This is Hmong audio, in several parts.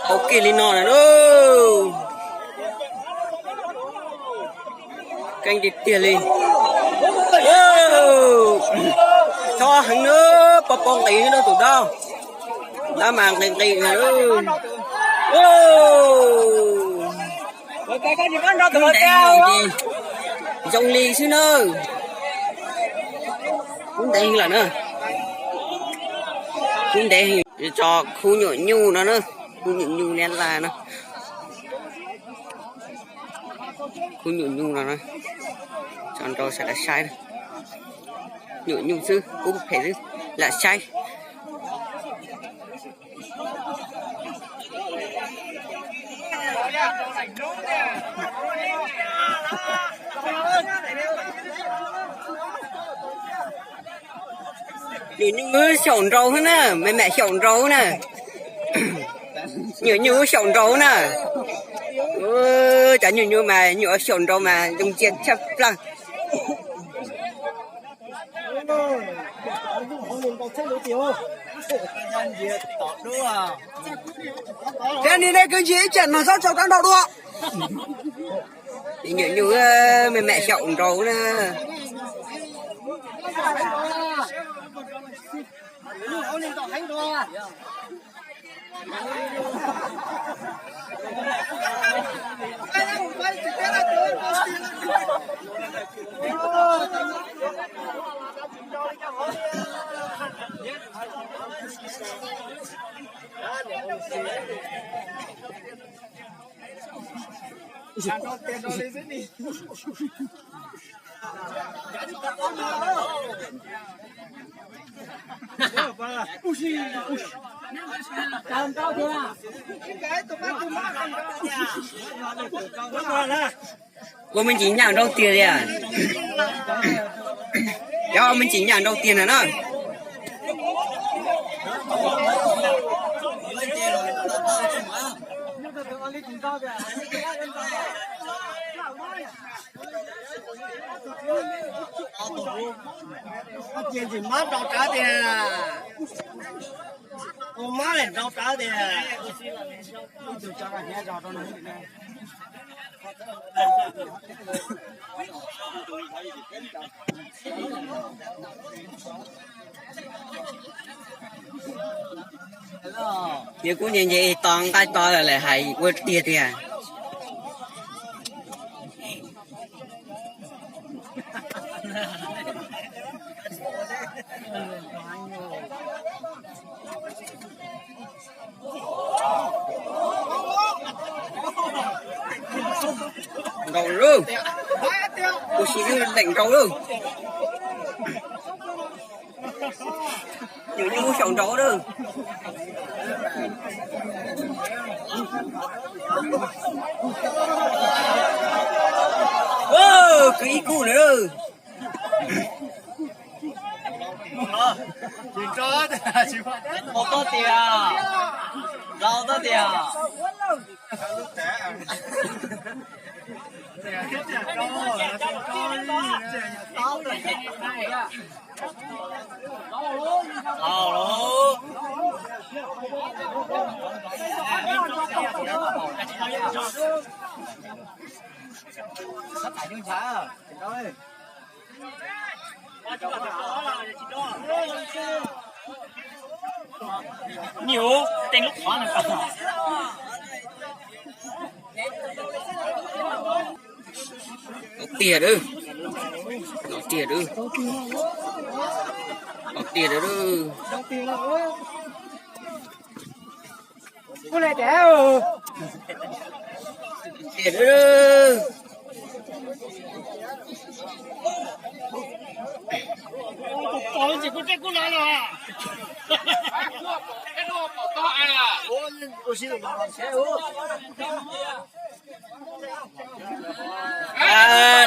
Hauv kiag li no na lauj. Keej tiag tiag li. Choj heev na, pob pob nqis xwb na tus dab. Dab mas nqis nqis na. Kub ntev heev, zoo li xwb na. Kub ntev heev lawm na. Kub ntev heev. Tso khub nyuam nyuj no na. Khub nyuam nyuj liab laj no. Khub nyuam nyuj no na. Tso rau sawv daws saib. Nyuam nyuj xwb, kub phem xwb, lam saib. Nyuam nyuj xyaum nraud xwb na, me mam xyaum nraud na. Nyuam nyuj xyaum nraud na. Cov nyuam nyuj mas nyuam xyaum nraud mas zoo ntsia tshaj plaws. Cov niag nej kwv ntsia ib tsam no txhob tso rab nrau dua. Nyuam nyuj me mam xyaum nraud na. Ua me ntsis nyam nrau tiag li. Yog ua me ntsis nyam nrau tiag na no. Cia ntsis mab nrau rawv tiag. Ua mab lem nrau rawv tiag. Yog kuv nyiam nyiam tos nqaij to lawm hais ua tiag tiag. Nkaus lawm. Ua si deem nkaus lawm. Nyuam nyuj xyaum nraud lawm. Kwv ib kub lawm. Tsis nrau tiag, nrau tiag. Nyuj, tej lub qhov no. Tiag, tiag, tiag. Tiag.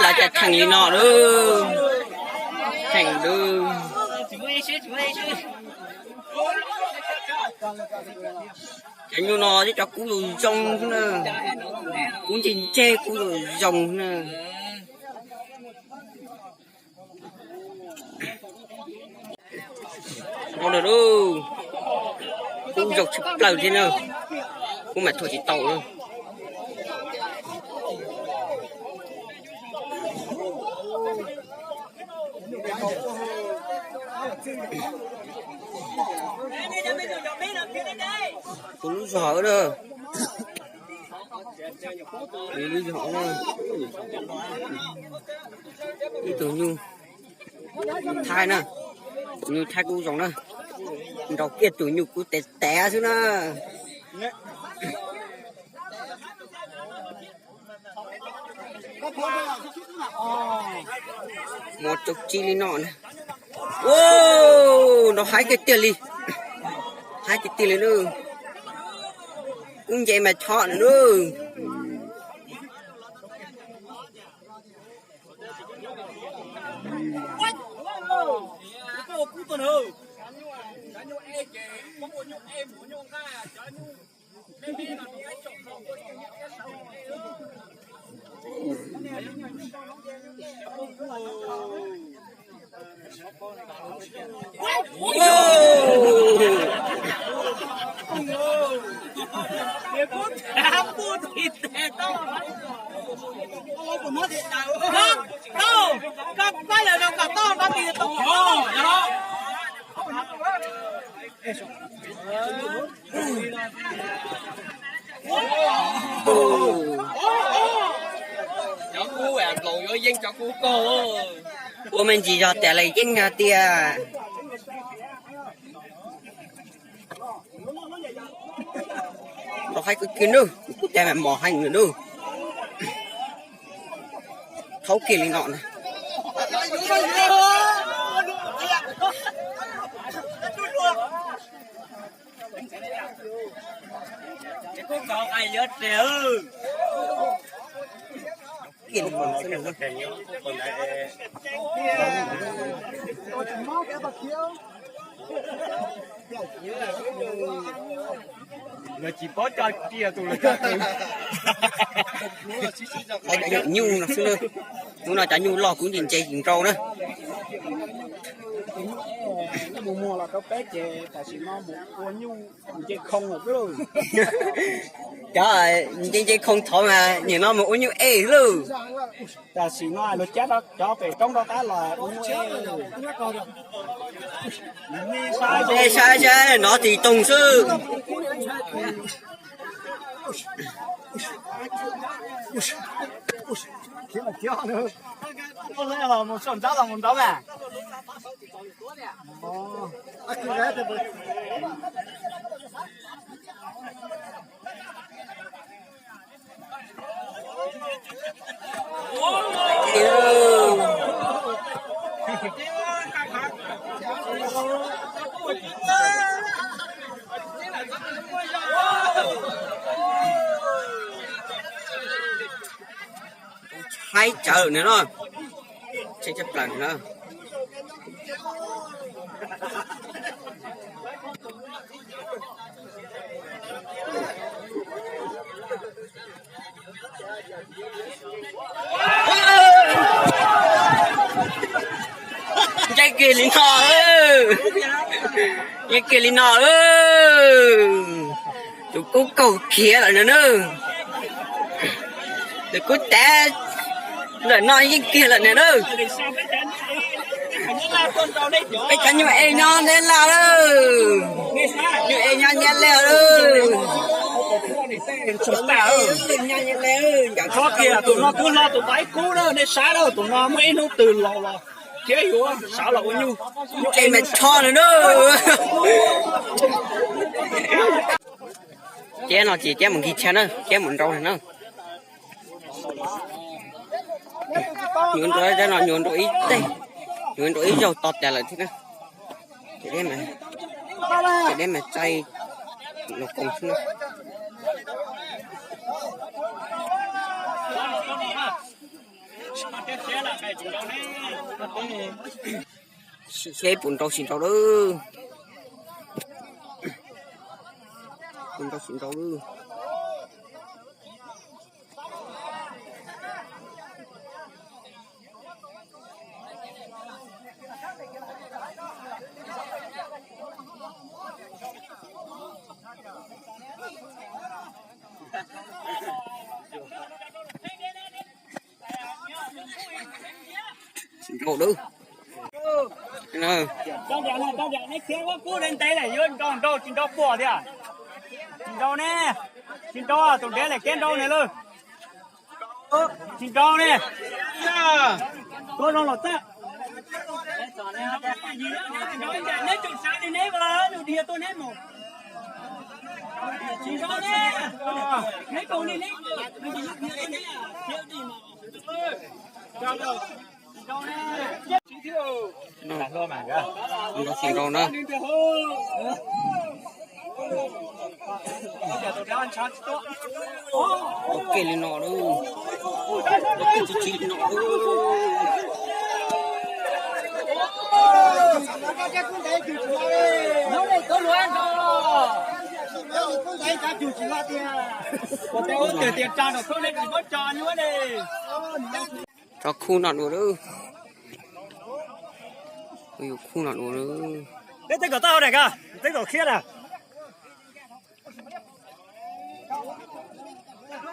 Lawv cov theem li no lawm. Theem lawm. Cov nyuj no cov kub zoo zoo xwb na. Kub ntsej ntseg kub zoo zoo na. Zoo lawm lauj. Kub zaug tshaj plaws thiab na, kub mas thua tsis tau na. Tus lub zog na, tus lub zog na, ib tug nyuj thaib na, tus nyuj thaib kub zoo na, nrau kiag tus nyuj kub tes tes xwb na. Mos tsaus ci li no na. Nrau haib tiag tiag li, haib tiag tiag li na. Kub nce mas chob na. Cov kub nplaum yuav yeej cov kub kog. Ua me ntsis zog tas lawm yeej tiag. Nrau haib kawg kiag na, kuv cai mas mos heev lawm na. Thaub kiag li no na. Lawv tsis paub cov riam tus lawv cov twg. Hais cov nyuj no xwb na. Hnub no cov nyuj loj kuv ntse ntse tsis nrau na. Mus muag los rau peb ces tam sim no mus ua nyuj nce khoo lawm xwb lauj. Cov nce nce khoo thov mas nim no mus ua nyuj ej xwb lauj. Tam sim no luag cab cov pem roob rov qab los ua nyuj ej. Nej saib saib no tsis toog xwb. Mus saum nraub los mus nraub na. Haib tsawv lawm no, tshaib tshaib plaws no. Nce kiag li no, nce kiag li no. Tus kub kaug khiav lawm no na. Tus kub tav lawm no yeej kiag lawm no na. Peb cov nyuj ej nyob neb laj lawm. Nyuj ej nyob neb laj lawm. Tus no kub hlo tus paib kub na, nej saib na, tus no muaj ib hnub twg laus los thiab yuav sawv los ua nyuj. Nyuj ej mas tsho lawm na. Cab no ces cab mus nkig chaw na, cab mus nrau na. Nyuam nrau no nyuam nrau ib teg, nyuam nrau ib zaug to tas lawm thiab na. Ces deb mas, ces deb mas txai los koom xwb na. Sim seb puas nrau tsis nrau lawm. Puas nrau tsis nrau lawm. Nkaus dawb. Neb khiav kub ntev ntev lawm yuav nrau nrau tsis nrau puas tiag. Tsis nrau ne, tsis nrau, tus ntev lawm kev nrau ne lawm. Tsis nrau ne. Tuaj no los txaj. Neb tseem xav li neb vas nws dhia tuaj neb mus. Tsis nrau ne. Neb kaus li neb. Nrau tsis nrau na. Ua ke li no lawm. Ua ke tsis tsis li no lawm. Tso khub no dua lawm. Yuav khub no dua lawm. Peb tej kom tau hauv daim ka, tej kom khiab na.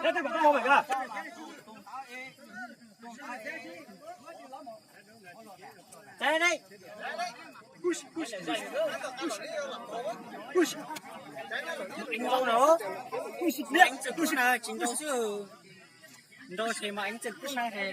Peb tej kom tau hauv daim ka. Tsis nrau xwb, nrau ces mas ev txawm kuj saib he.